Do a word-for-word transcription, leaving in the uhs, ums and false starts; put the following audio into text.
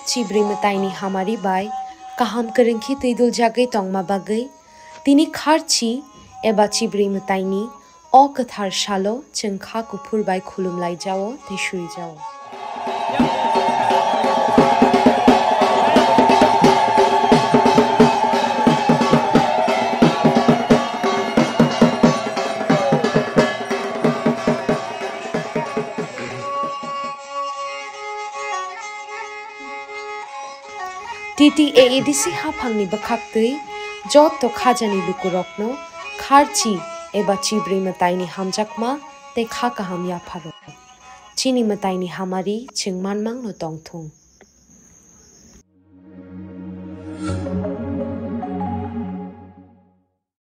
Chibri mwtaini hamari bai kaham kwrwngkhe twiduljagwi tongma bagwi tini kharchi eba chibri mwtaini o kwthar salo chwng kha kuphur bai khulumlaijao tei suijao. T T A A D C haphangni bwkhaktwi joto khajani lukurokno kharchi eba chibri mwtaini hamjakma tei kha kaham yapharo. Chini mwtaini hamari chwng manmangno tongthung.